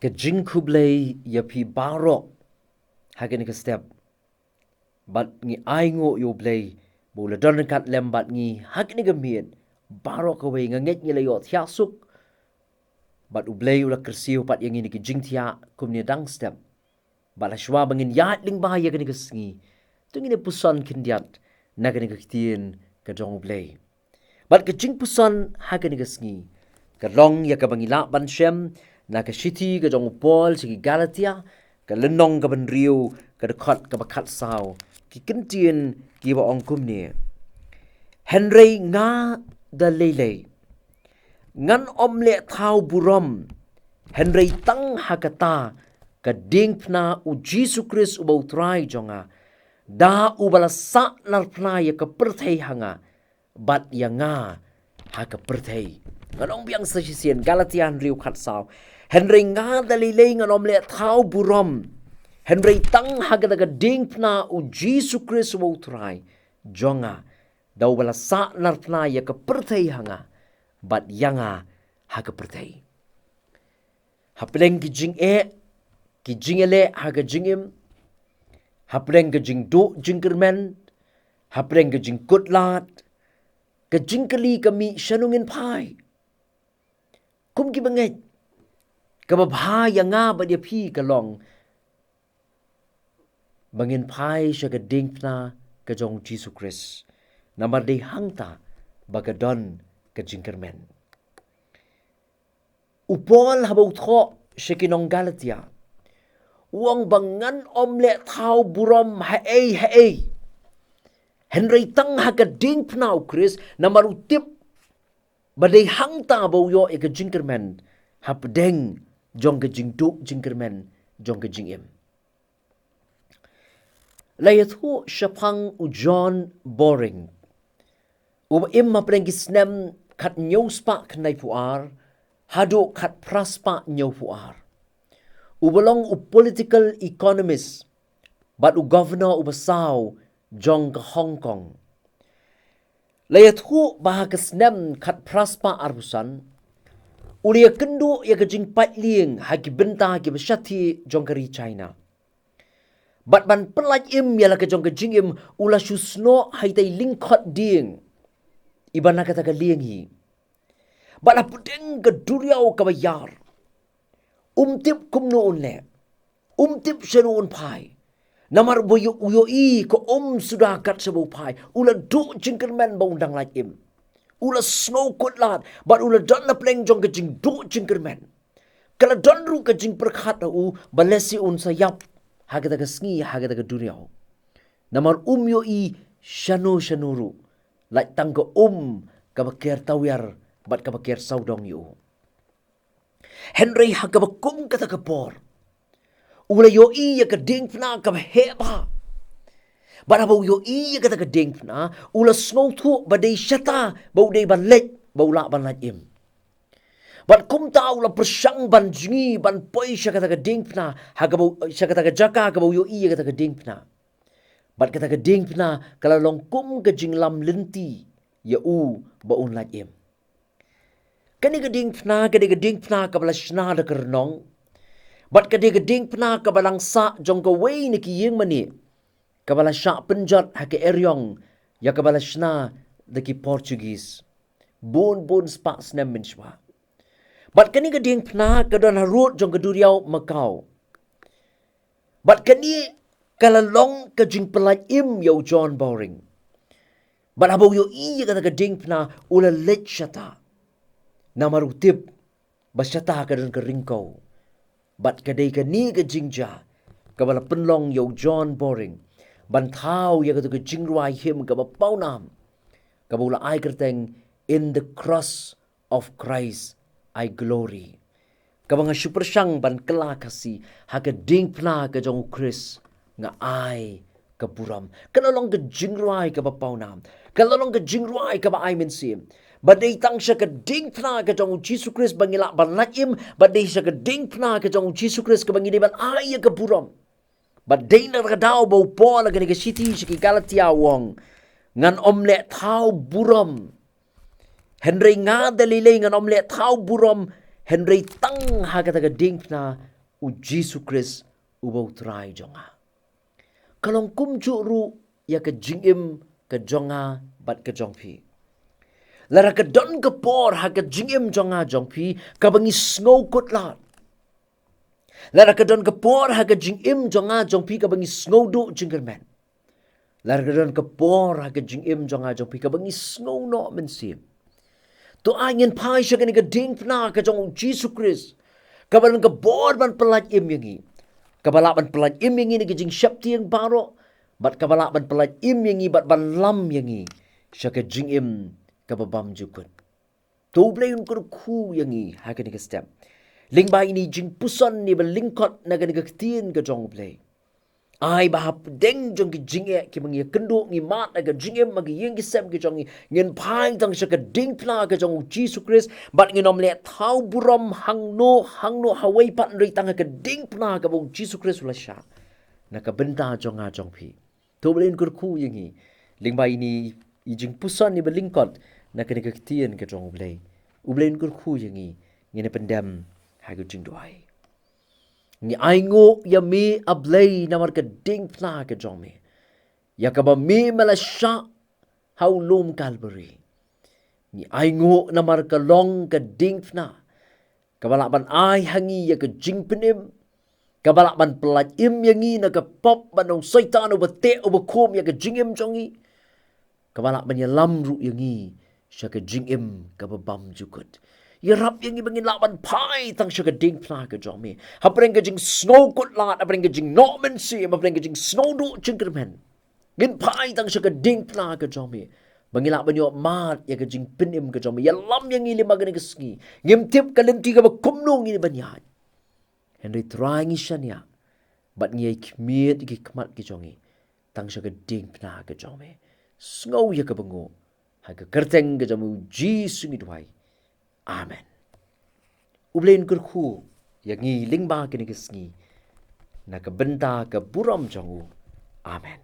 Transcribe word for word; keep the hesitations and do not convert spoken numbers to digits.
Ka jingkhublei ïa phi baroh ha kane ka step. Bad ngi ainguh ïa U Blei ba u la don ryngkat lem bad ngi ha kane ka miet baroh kawei. Nga ngeit ngi la ïohthiah suk bad U Blei u la kyrsiew pat ïa ngi na ki jingthiah kumne dang step. Bad la shuwa ba ngin ïaid lyngba ïa kane ka sngi, to ngin ïa puson khyndiat na kane ka ktien ka jong U Blei. Bad ka jingpuson ha kane ka sngi ka long ïa kaba ngi lah ban shem na ka shithi ka jong u Paul sha ki Galatia, ka lynnong kaba hynriew, ka dkhot kaba khatsaw. Ki kyntien kiba ong kumne: Hynrei nga da lei lei ngan ym leh thaw burom, hynrei tang ha kata ka diengphna U Jisu Khrist uba U Trai jong nga, da uba la sahnarphna ïa ka pyrthei ha nga, bad ïa nga ha ka pyrthei. Ngan ong biang sa shisien, Galatia hynriew khatsaw: Hynrei nga da lei lei ngan ym leh thaw burom, hynrei tang ha kata ka diengphna U Jisu Khrist uba U Trai jong nga, da uba la sahnarphna ïa ka pyrthei ha nga, bad ïa nga ha ka pyrthei. Hapdeng ki jingeh, ki jingïaleh ha ka jingim, hapdeng ka jingduh jingkyrmen, hapdeng ka jingkutlad, ka jingkylli ka mih shano ngin phai. Kum ki bangeit, kaba bha ïa nga bad ïa phi ka long ba ngin phai sha ka diengphna ka jong U Jisu Khrist. Namar dei hangta ba ka don ka jingkyrmen. U Paul haba u thoh sha ki nong Galatia, u ong ba ngan ym leh thaw burom ha ei ha ei, hynrei tang ha ka diengphna U Khrist, namar u tip ba dei hangta ba u ïoh ïa ka jingkyrmen hapdeng jong ka jingduh jingkyrmen jong ka jingim. La ïathuh shaphang u John Bowring, uba im hapdeng ki snem khathynñiew spah khyndaiphew ar haduh khatphra spah hynñiewphew ar, uba long u political economist bad u governor uba saw jong ka Hong Kong. La ïathuh ba ha ka snem khatphra spah arphew san, u la ïakynduh ïa ka jingpait lieng ha ki bynta kiba shathie jong ka ri China. Bad ban pyllait im ïa la ka jong ka jingim, u la shu snoh ha itei i lyngkhot dieng iba na kata ka lieng hi. Bad hapdeng ka duriaw kaba ïar, um tip kumno un leh, um tip shano un phai. Namar ba u ïohi ka um suda kat shaba u phai, u la duh jingkyrmen ba un dang lait im. U la sngew kutlad bad u la don hapdeng jong ka jingduh jingkyrmen. Ka la don ruh ka jingpyrkhat ha u ba lehse un sa ïap ha kata ka sngi ha kata ka duriaw. Namar um ïohi shano shano ruh, lait tang ka um kaba ker tawiar bad kaba ker sawdong ïa u. Hynrei ha kaba kum kata ka por, u la ïohi ïa ka diengphna kaba heh bha. Bad haba u ïohi ïa kata ka diengphna, u la sngewthuh ba dei shata ba u dei ban leit ba u lah ban lait im. Bad kumta u la pyrshang ban jngi ban poi sha kata ka diengphna, ha kaba u, sha kata ka jaka kaba u ïohi ïa kata ka diengphna. Bad kata ka diengphna ka la long kum ka jinglam lynti ïa u ba un lait im. Kane ka diengphna, kane ka diengphna kaba la shna da ka rnong. Bad kane ka diengphna kaba la sah jong kawei na ki ïing mane kaba la shah pynjot ha ka eriong ïa kaba la shna da ki Portuguese bun bun spah snem mynshuwa. Bad kane ka diengphna ka don harud jong ka duriaw Macau. Bad kane ka la long ka jingpyllait im ïa u John Bowring. Bad haba u ïohi ïa kata ka diengphna, u la leit shata. Namar u tip ba shata ka don ka ryngkew. Bad ka dei kane ka jingjia kaba la pynlong ïa u John Bowring ban thaw ïa kata ka jingrwai hymn kaba pawnam, kaba u la ai kyrteng In the Cross of Christ I Glory, kaba nga shu pyrshang ban kylla Khasi: Ha ka diengphna ka jong u Khrist nga ai ka burom. Ka la long ka jingrwai kaba pawnam, ka la long ka jingrwai kaba ai mynsiem. Ba dei tang sha ka diengphna ka jong u Jisu Khrist ba ngi lah ban lait im, ba dei sha ka diengphna ka jong u Jisu Khrist kaba ngi dei ban ai ïa ka burom. Bad dei na kata ka daw ba u Paul ha kane ka shithi sha ki Galatia u ong: Ngan ym leh thaw burom. Hynrei nga da lei lei ngan ym leh thaw burom, hynrei tang ha kata ka diengphna U Jisu Khrist uba u Trai jong nga. Ka long kumjuh ruh ïa ka jingim ka jong nga bad ka jong phi. Lada ka don ka por ha ka jingim jong nga jong phi kaba ngi sngew kut lad. Lada ka don ka por ha ka jingim jong nga jong phi kaba ngi sngew duh jingkyrmen. Lada ka don ka por ha ka jingim jong nga jong phi kaba ngi sngew noh mynsiem. To ai ngin phai sha kane ka diengphna ka jong u Jisu Khrist, kaba don ka bor ban pyllait im ïa ngi, kaba lah ban pyllait im ïa ngi na ka jingsheptieng baroh, bad kaba lah ban pyllait im ïa ngi bad ban lam ïa ngi sha ka jingim kaba bymjukut. To U Blei un kyrkhu ïa ngi ha kane ka step lyngba ine i jingpuson iba lyngkot na kane ka ktien ka jong U Blei. Ai ba hapdeng jong ki jingeh kiba ngi ïakynduh, ngi mad ha ka jingim, ha ki ïing ki sem ki jong ngi, ngin phai tang sha ka diengphna ka jong u Jisu Khrist bad ngin ym leh thaw burom hangno hangno ha wei pat, hynrei tang ha ka diengphna kaba u Jisu Khrist u la shah na ka bynta jong nga jong phi. To U Blei un kyrkhu ïa ngi lyngba ine i jingpuson iba lyngkot na kane ka ktien ka jong U Blei. U Blei un kyrkhu ïa ngi. Ngin ïa pyndem ha ka jingduwai. Ngi ainguh ïa me, A Blei, namar ka diengphna ka jong me, ïa kaba me me la shah ha u lum Kalbari. Ngi ainguh namar ka long ka diengphna kaba lah ban ai ha ngi ïa ka jingpynim, kaba lah ban pyllait im ïa ngi na ka pop bad na u Soitan uba teh uba khum ïa ka jingim jong ngi, kaba lah ban ïalam ruh ïa ngi sha ka jingim kaba bymjukut. Ïarap ïa ngi ba ngin lah ban phai tang sha ka diengphna ka jong me hapdeng ka jingsngew kut lad, hapdeng ka jingnoh mynsiem, hapdeng ka jingsngew duh jingkyrmen. Ngin phai tang sha ka diengphna ka jong me ba ngin lah ban ïoh mad ïa ka jingpynim ka jong me. Ïalam ïa ngi lyngba kane ka sngi. Ngim tip ka lynti kaba kumno ngin ban ïaid, hynrei Trai ngi shaniah bad ngi ai khmied ïa ki khmat ki jong ngi tang sha ka diengphna ka jong me. Sngew ïa kaba nguh. Ha ka kyrteng ka jong me U Jisu ngi duwai. Amen. U Blei un kyrkhu ïa ngi lyngba kane ka sngi na ka bynta ka burom jong u. Amen.